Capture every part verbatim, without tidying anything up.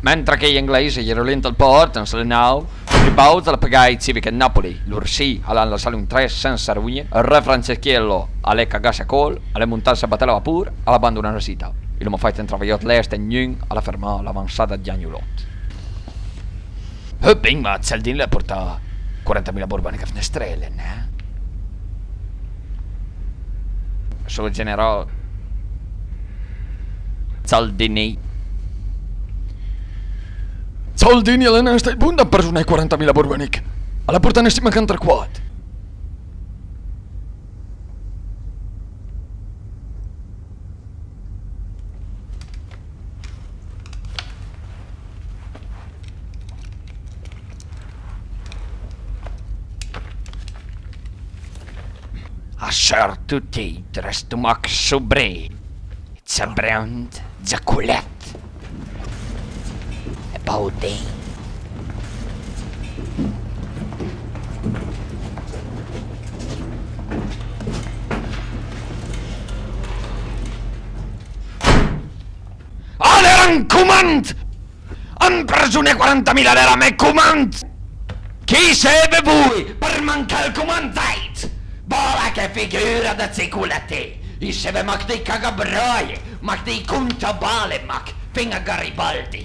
Mentre che j'Anglèis a j'ero lì ant ël pòrt, an s'alenavo, Garibaldi a l'ha pagà ij cìvic ëd Napoli, lor sì a l'han lassalo intré sensa rogne, ël re Franceschiello a l'é cagasse a còl, a l'é montasse a baté la vapor, a l'ha bandonà la sità. I l'oma fàit un travajòt lèst e gnun a l'ha fermà l'avansada ëd j'agnolòt. Eh, bin, ma Cialdini a l'ha portà quarantamila borbanich a Fnestrele, neh? Sor general Cialdini. Cialdini a l'é nen stàit bon da ampersoné quarantamila borbanich. A l'ha portane sima che un tre quat. A sort tuti, trastomach sobré, Chabrand, Giacolèt e Baudin. A l'era un comand! Ampersoné quarantamila a l'era me comand! Chi seve voi për mancà ël comand, zàit? Bòla, che figura da cicolaté! I seve mach dij cagabraje, mach dij contabale, mach, fin-a Garibaldi.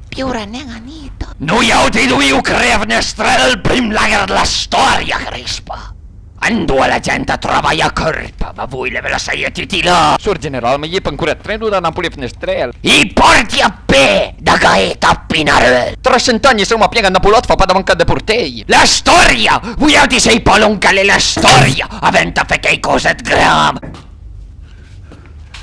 Piura nen, Anita. Noi àutri i dovìo creé a Fnestrele ël prim lager dla stòria, crispa! Andoa la gent a travaja a còrp, ma voi i l'eve lassaje tuti là. Sor general, ma i é pa ancora ëd treno da Napoli a Fnestrele? I pòrti a pé da Gaeta a Pinareuil. Tra sent agn i saroma pien ëd napolòt, fa pa da mancà ëd deporteje. La stòria! Vojàutri i sait pa lòn ch'a l'é la stòria! A venta fé cheicòsa ëd gram.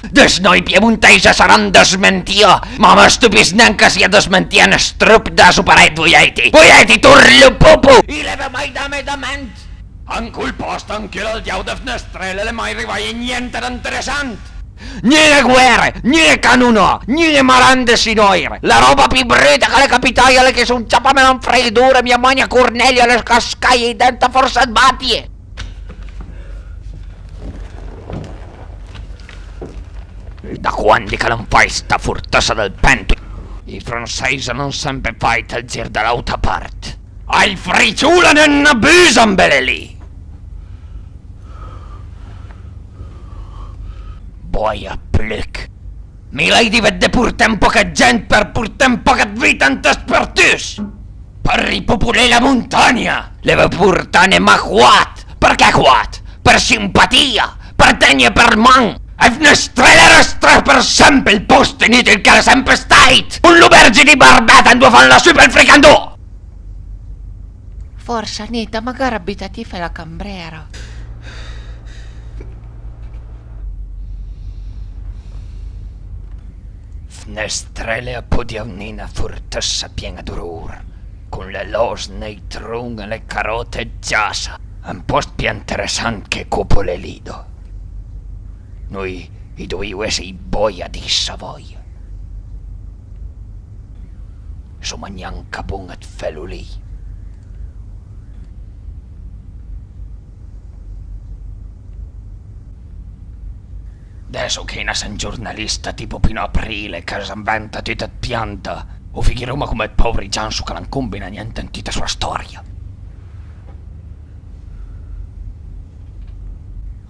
Dësnò ij piemontèis a saran dësmentià, ma a më stupiss nen ch'a sia dësmentià un strop da soparèit, vojàutri. Vojàutri torlopopo! I l'eve mai dame da ment! An col pòst, an col, al diav ëd Fnestrele a l'é mai rivaje gnente d'interessant! Gnun-e guère, gnun-e canonà, gnun-e marande sinòire. La ròba pì bruta ch'a l'é capitaje a l'é che son ciapame la freidura e mia magna Cornelia a l'é cascaje ij dent a fòrsa ëd batje. Da quandi ch'a l'han fàit sta fortëssa dël Pentu, ij fransèis a l'han sempe fàit ël gir da l'àutra part. Ai fricciula, nen abusa, ambele lì! Bòja pluc! Mi l'hai dì ëd deporté un pòch ëd gent për porté un pòch ëd vita ant ëspertùs! Për ripopolé la montagna! L'eve portane mach quat! Përchè quat? Për simpatìa? Për tegn-e për man? E Fnestrele a restrà për sempe ël pòst inùtil ch'a l'é sempe stàit! Con l'obergje dij barbèt andoa a fan la supa e ël fricandò! Fòrsa, Anita, magara buta ti fé la cambrera. Fnestrele a pò diav ni na fortëssa pien-a d'orror, con le lòsne, ij tron e le caròte ëd giassa, un pòst pì interessant che Copole Lido. Noi i dovìo esse ij bòja dij Savòja. Soma gnanca bon ëd felo lì. Adess che i nass un giornalista tipo Pino Aprile ch'a s'inventa tut ëd pianta, o figuroma come ëd pòvri gianso ch'a l'han combinà gnente ën tuta soa stòria.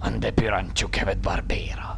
Andé pura an ciochéve ëd Barbera.